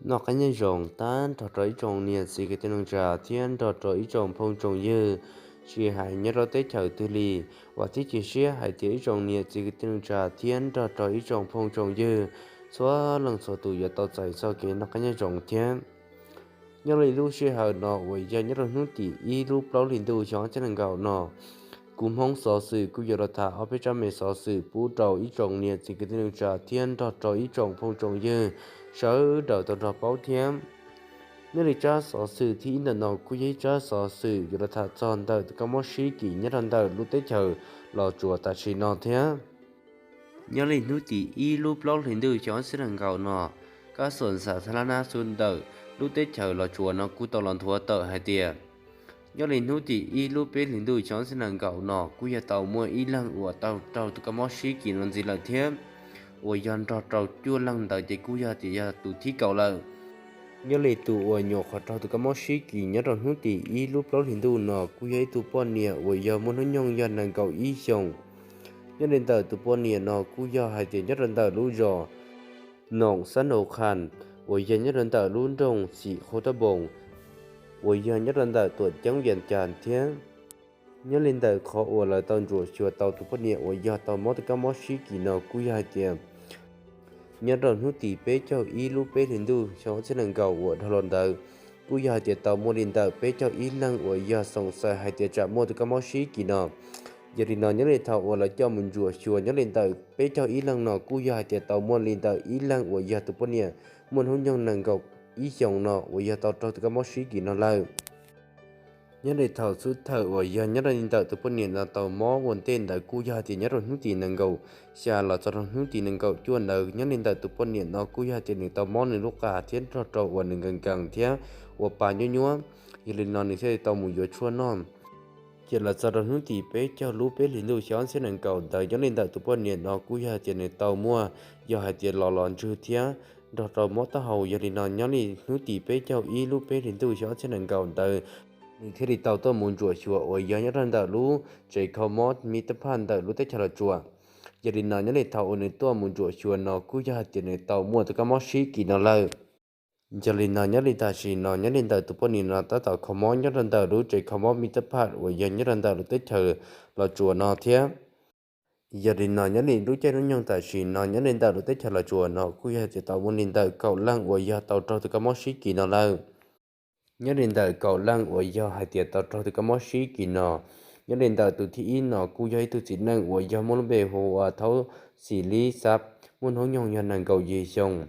Noj qab nyob zoo tag nrho rau ib tsoom niam txiv kwv tij neej tsa thiab nrog rau ib tsoom phooj tsoom ywg, tsis hais nyob rau teb chaws twg li, vam thiab cia siab hais tias ib tsoom niam txiv kwv tij neej tsa thiab nrog rau ib tsoom phooj tsoom ywg txhua leej txhua tus yuav tau txais txoj kev noj qab nyob zoo thiab. Nyob li lub sij hawm no uas yog nyob rau hnub tim ib lub plaub hlis ntuj xyoo ob txhiab nees nkaum no, kuv Hmoob Xov Xwm kuj yuav los tham ob peb tsab me xov xwm pub rau ib tsoom niam txiv kwv tij neej tsa thiab nrog rau ib tsoom phooj tsoom ywg sawv daws tau nrog paub thiab. Nyob li tsab xov xwm thib ib ntawm no kuj yog ib tsab xov xwm yuav los tham txog ntawm tus kab mob sib kis nyob rau ntawm lub teb chaws Los Tsuas tam sim no thiab. Nyob li hnub tim ib lub plaub hlis ntuj xyoo ob txhiab nees nkaum no, kab xuam xa tha la nab xu ntawm lub teb chaws Los Tsuas no kuj tau los nthuav tawm hais tias nyob li hnub tim ib lub peb hlis ntuj xyoo ob txhiab nees nkaum no kuj yog tau muaj ib leeg uas tau raug tus kab mob sib kis no ntxiv lawm thiab, uas yog nrog rau cuaj leeg ntawd ces kuj yog tias yog tus thib kaum lawm. Nyob li tus uas nyuam qhuav raug tus kab mob sib kis nyob rau hnub tim ib lub plaub hlis ntuj no kuj yog ib tug poj niam uas yog muaj hnub nyoog yog nees nkaum ib xyoos. Nyob li ntawm tus poj niam no kuj yog hais tias nyob rau ntawm lub zos Noom Xab Nau Khas uas yog nyob rau ntawm lub nroog Xim Qhua Tab Npoos uas yog nyob rau ntawm tuam ceeb Vias Cas thiab. Nyob li ntawm qhov uas lawv tau ntsuam xyuas tau tus poj niam uas yog tau mob tus kab mob sib kis no kuj yog hais tias nyob rau hnub tim peb caug ib lub peb hlis ntuj xyoo ob txhiab nees nkaum uas dhau los ntawd, kuj yog hais tias tau muaj li ntawm peb caug ib leeg uas yog xoom xaws hais tias tsam muaj tus kab mob sib kis no. Yog li no nyob li thaum uas lawv coj mus ntsuam xyuas nyob li ntawm peb caug ib leeg no kuj yog hais tias tau muaj li ntawm ib leeg uas yog tus poj niam muaj hnub nyoog nees nkaum ib xyoos no uas yog tau raug tus kab mob sib kis no lawm. Nyob li thaum xub thawm uas yog nyob rau li ntawm tus poj niam no tau mob ua ntej ntawd kuj yog hais tias nyob rau hnub tim nees nkaum xya los txog rau hnub tim nees nkaum cuaj ntawd, nyob li ntawm tus poj niam no kuj yog hais tias nws tau mob nws lub qa thiab nrog rau uas nws nkees nkees thiab ua pa nyuab nyuab. Yog li no nws thiaj li tau mus yuav tshuaj noj. Ces los txog rau hnub tim peb caug lub peb hlis ntuj xyoo ob txhiab nees nkaum ntawd, nyob li ntawm tus poj niam no kuj yog hais tias nws tau muaj yog hais tias los los ntswg thiab nrog rau mob taub hau. Yog li no nyob li hnub tim peb caug ib lub peb hlis ntuj xyoo ob txhiab nees nkaum ntawd, nws thiaj li tau tuaj mus ntsuam xyuas uas yog nyob rau ntawm lub tsev kho mob Mib Tab Phaj ntawm lub teb chaws Los Tsuas. Yog li no nyob li thaum uas nws tuaj mus ntsuam xyuas no kuj yog hais tias nws tau muaj tus kab mob sib kis no lawm. Yog li no nyob li tam sim no nyob li ntawm tus poj niam no tab tom kho mob nyob rau ntawm lub tsev kho mob Mib Tab Phaj uas yog nyob rau ntawm lub teb chaws Los Tsuas no thiab. Yog li no nyob li lub caij lub nyoog tam sim no nyob li ntawm lub teb chaws Los Tsuas no kuj yog hais tias tau muaj li ntawm kaum leej uas yog tau raug tus kab mob sib kis no lawm. Nyob li ntawm kaum leej uas yog hais tias tau raug tus kab mob sib kis no, nyob li ntawm tus thib ib no kuj yog ib tug txiv neej uas yog muaj lub npe hu ua Thaub Xim Lib Xab, muaj hnub nyoog yog nees nkaum yim xyoo.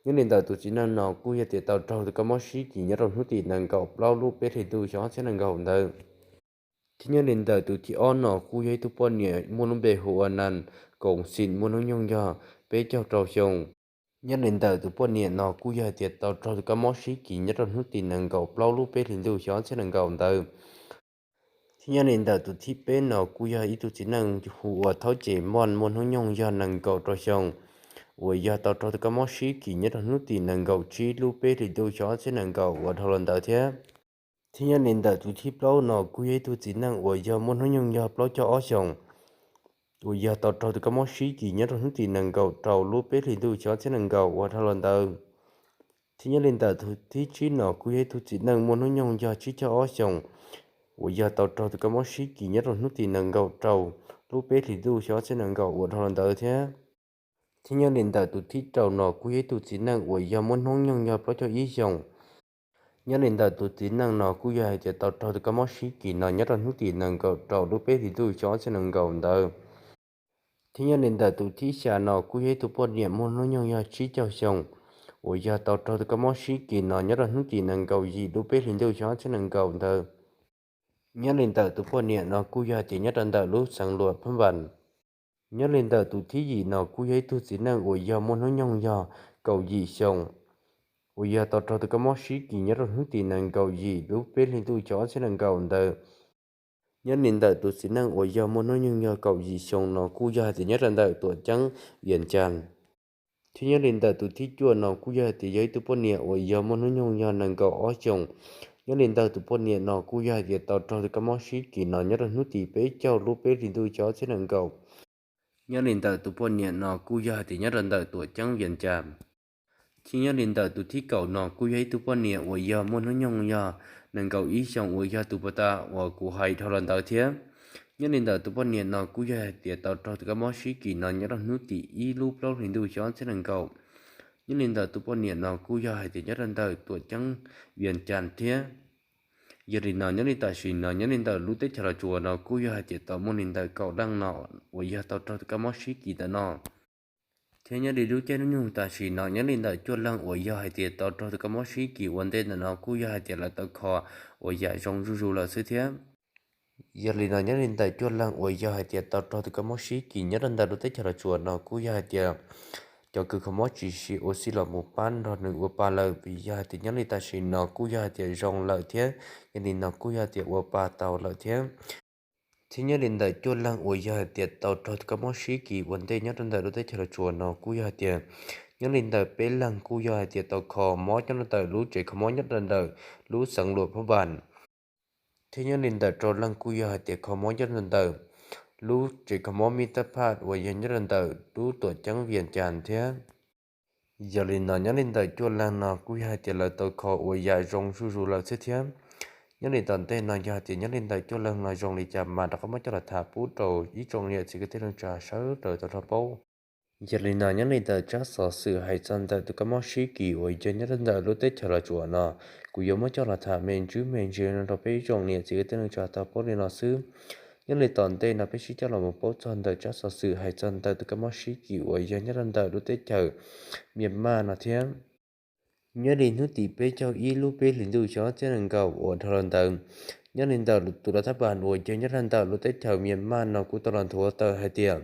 Nyob li ntawm tus txiv neej no kuj yog tias tau raug tus kab mob sib kis nyob rau hnub tim nees nkaum plaub lub peb hlis ntuj xyoo ob txhiab nees nkaum ntawd. Thiab nyob li ntawm tus thib ob no kuj yog ib tug poj niam muaj lub npe hu ua Nas Koom Xim, muaj hnub nyoog yog peb caug rau xyoo. Nyob li ntawm tus poj niam no kuj yog hais tias tau raug tus kab mob sib kis nyob rau hnub tim nees nkaum plaub lub peb hlis ntuj xyoo ob txhiab nees nkaum ntawd. Thiab nyob li ntawm tus thib peb no kuj yog ib tug txiv neej hu ua Thaub Ces Npoj, muaj hnub nyoog yog nees nkaum rau xyoo, uas yog tau raug tus kab mob sib kis nyob rau hnub tim nees nkaum tsib lub peb hlis ntuj xyoo ob txhiab nees nkaum uas dhau los ntawd thiab. Thiab nyob li ntawm tus thib plaub no kuj yog ib tug txiv neej uas yog muaj hnub nyoog yog plaub caug ob xyoos, uas yog tau raug tus kab mob sib kis nyob rau hnub tim nees nkaum rau lub peb hlis ntuj xyoo ob txhiab nees nkaum uas dhau los ntawd. Thiab nyob li ntawm tus thib tsib no kuj yog ib tug txiv neej muaj hnub nyoog yog tsib caug ob xyoos, uas yog tau raug tus kab mob sib kis nyob rau hnub tim nees nkaum rau lub peb hlis ntuj xyoo ob txhiab nees nkaum uas dhau los ntawd thiab. Thiab nyob li ntawm tus thib rau no kuj yog ib tug txiv neej uas yog muaj hnub nyoog yog plaub caug ib xyoos. Nyob li ntawm tus txiv neej no kuj yog hais tias tau raug tus kab mob sib kis no nyob rau hnub tim nees nkaum rau lub peb hlis ntuj xyoo ob txhiab nees nkaum ntawd. Thiab nyob li ntawm tus thib xya no kuj yog ib tug poj niam muaj hnub nyoog yog tsib caug xyoo, uas yog tau raug tus kab mob sib kis no nyob rau hnub tim nees nkaum yim lub peb hlis ntuj xyoo ob txhiab nees nkaum ntawd. Nyob li ntawm tus poj niam no kuj yog hais tias nyob rau ntawm lub xeev Luam Phab Npas. Nyob li ntawm tus thib yim no kuj yog ib tug txiv neej uas yog muaj hnub nyoog yog kaum yim xyoo, uas yog tau raug tus kab mob sib kis nyob rau hnub tim nees nkaum yim lub peb hlis ntuj xyoo ob txhiab nees nkaum ntawd. Nyob li ntawm tus txiv neej uas yog muaj hnub nyoog yog kaum yim xyoo no kuj yog hais tias nyob rau ntawm tuam ceeb Vias Cas. Thiab nyob li ntawm tus thib cuaj no kuj yog hais tias yog ib tug poj niam uas yog muaj hnub nyoog yog nees nkaum ob xyoos. Nyob li ntawm tus poj niam no kuj yog hais tias tau raug tus kab mob sib kis no nyob rau hnub tim peb caug lub peb hlis ntuj xyoo ob txhiab nees nkaum. Nyob li ntawm tus poj niam no kuj yog hais tias nyob rau ntawm tuam ceeb Vias Cas. Thiab nyob li ntawm tus thib kaum no kuj yog ib tug poj niam uas yog muaj hnub nyoog yog nees nkaum ib xyoos uas yog tus puag ta uas kuv hais dhau los ntawd thiab. Nyob li ntawm tus poj niam no kuj yog hais tias tau raug tus kab mob sib kis no nyob rau hnub tim ib lub plaub hlis ntuj xyoo ob txhiab nees nkaum. Nyob li ntawm tus poj niam no kuj yog hais tias nyob rau ntawm tuam ceeb Vias Cas thiab. Yog li no nyob li tam sim no nyob li ntawm lub teb chaws Los Tsuas no kuj yog hais tias tau muaj li ntawm kaum leej no uas yog tau raug tus kab mob sib kis ntawm no. Thiab nyob li lub caij nyoog tam sim no nyob li ntawm cuaj leeg uas yog hais tias tau raug tus kab mob sib kis ua ntej ntawm no kuj yog hais tias lawv tau kho ua yam zoo zuj zus lawm xwb thiab. Yog li no nyob li ntawm cuaj leeg uas yog hais tias tau raug tus kab mob sib kis nyob rau ntawm lub teb chaws Los Tsuas no kuj yog hais tias cov kws kho mob tsis siv ua si los mus pab nrog nws ua pa lawm, vim yog hais tias nyob li tam sim no kuj yog hais tias zoo lawm thiab. Yog li no kuj yog hais tias ua pa tau lawm thiab. Thiab nyob li ntawm cuaj leeg uas yog hais tias tau raug tus kab mob sib kis ua ntej nyob rau ntawm lub teb chaws Los Tsuas no kuj yog hais tias nyob li ntawm peb leeg kuj yog hais tias tau kho mob nyob rau ntawm lub tsev kho mob nyob rau ntawm lub xeev Luam Phab Npas. Thiab nyob li ntawm rau leej kuj yog hais tias kho mob nyob rau ntawm lub tsev kho mob Mib Tab Phaj uas yog nyob rau ntawm lub tuam ceeb Vias Cas thiab. Yog li no nyob li ntawm cuaj leeg no kuj yog hais tias lawv tau kho ua yam zoo zuj zus lawm xwb thiab. Nyob li tom ntej no yog hais tias nyob li ntawm cuaj leeg no zoo li cas mas rov qab muab coj los tham pub rau ib tsoom niam txiv kwv tij neej tsa sawv daws tau nrog paub. Yog li no nyob li ntawm tsab xov xwm hais txog ntawm tus kab mob sib kis uas yog nyob rau ntawm lub teb chaws Los Tsuas no, kuv yuav muab coj los tham me ntsis me ntsis no rau peb ib tsoom niam txiv kwv tij neej tsa tau paub li no xwb. Nyob li tom ntej no peb sib coj los mus paub txog ntawm tsab xov xwm hais txog ntawm tus kab mob sib kis uas yog nyob rau ntawm lub teb chaws Mias Mas no thiab. Nyob li hnub tim peb caug ib lub peb hlis ntuj xyoo ob txhiab nees nkaum uas dhau los ntawd, nyob li ntawm tus lav thab pas uas yog nyob rau ntawm lub teb chaws Mias Mas no kuj tau los nthuav tawm hais tias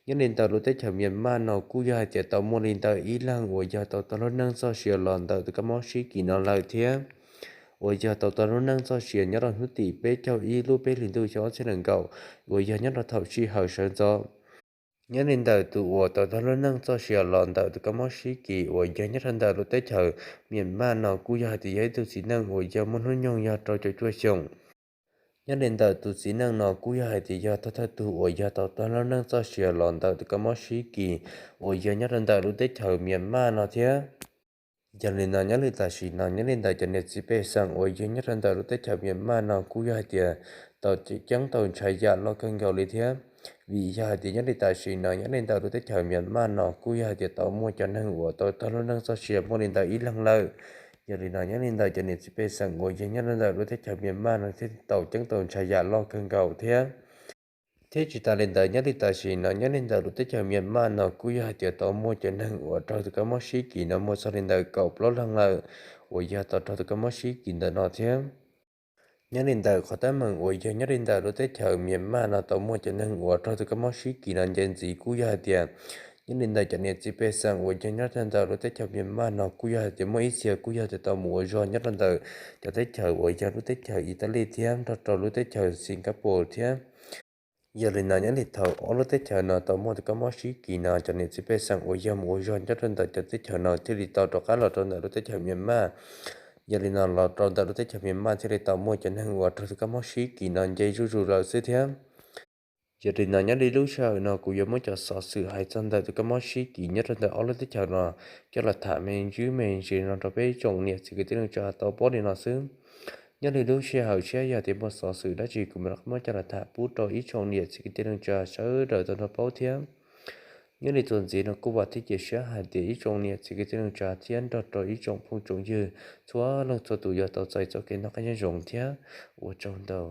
nyob li ntawm lub teb chaws Mias Mas no kuj yog hais tias tau muaj li ntawm ib leeg uas yog tau tag lub neej txoj sia los ntawm tus kab mob sib kis no lawm thiab, uas yog tau tag lub neej txoj sia nyob rau hnub tim peb caug ib lub peb hlis ntuj xyoo ob txhiab nees nkaum uas yog nyob rau thaum sij hawm sawv ntxov. Nyob li ntawm tus uas tau tag lub neej txoj sia los ntawm tus kab mob sib kis uas yog nyob rau ntawm lub teb chaws Mias Mas no kuj yog hais tias yog ib tug txiv neej uas yog muaj hnub nyoog yog rau caum cuaj xyoos. Nyob li ntawm tus txiv neej no kuj yog hais tias yog thawj thawj tug uas yog tau tag lub neej txoj sia los ntawm tus kab mob sib kis uas yog nyob rau ntawm lub teb chaws Mias Mas no thiab. Yog li no nyob li tam sim no nyob li ntawm cov niam txiv pej xeem uas yog nyob rau ntawm lub teb chaws Mias Mas no kuj yog hais tias tau ceeb tau ntshai yam loj kawg nkaus li thiab, vim yog hais tias nyob li tam sim no nyob li ntawm lub teb chaws Mias Mas no kuj yog hais tias tau muaj cov neeg uas tau tag lub neej txoj sia muaj li ntawm ib leeg lawm. Yog li no nyob li ntawm cov niam txiv pej xeem uas yog nyob rau ntawm lub teb chaws Mias Mas no thiaj tau ceeb tau ntshai yam loj kawg nkaus thiab. Thiab tsis tas li ntawd nyob li tam sim no nyob li ntawm lub teb chaws Mias Mas no kuj yog hais tias tau muaj cov neeg uas raug tus kab mob sib kis no muaj txog li ntawm kaum plaub leeg lawm uas yog tau raug tus kab mob sib kis ntawm no thiab. Nyob li ntawm qhov teeb meem uas yog nyob li ntawm lub teb chaws Mias Mas no tau muaj cov neeg uas raug tus kab mob sib kis no nce ntxiv kuj yog hais tias nyob li ntawm cov niam txiv pej xeem uas yog nyob rau ntawm lub teb chaws Mias Mas no kuj yog hais tias muaj ib txhia kuj yog hais tias tau mus ua zog nyob rau ntawm cov teb chaws uas yog lub teb chaws Italis thiab nrog rau lub teb chaws Singapore thiab. Yog li no nyob li thaum ob lub teb chaws no tau muaj tus kab mob sib kis no cov niam txiv pej xeem uas yog mus ua zog nyob rau ntawm cov teb chaws no thiaj li tau rov qab los rau ntawm lub teb chaws Mias Mas. Yog li no los rau ntawm lub teb chaws Mias Mas thiaj li tau muaj cov neeg uas raug tus kab mob sib kis no nce zuj zus lawm xwb thiab. Yog li no nyob li lub sij hawm no kuv yuav muab cov xov xwm hais txog ntawm tus kab mob sib kis nyob rau ntawm ob lub teb chaws no coj los tham me ntsis me ntsis no rau peb tsoom niam txiv kwv tij neej tsa tau paub li no xwb. Nyob li lub sij hawm tshiab yog tias muaj xov xwm dab tsi kuv mam rov qab muab coj los tham pub rau ib tsoom niam txiv kwv tij neej tsa sawv daws tau nrog paub thiab. Nyob li txuas ntxiv no kuj vam thiab cia siab hais tias ib tsoom niam txiv kwv tij neej tsa thiab nrog rau ib tsoom phooj tsoom ywg txhua leej txhua tus yuav tau txais txoj kev noj qab nyob zoo thiab ua tsaug ntau.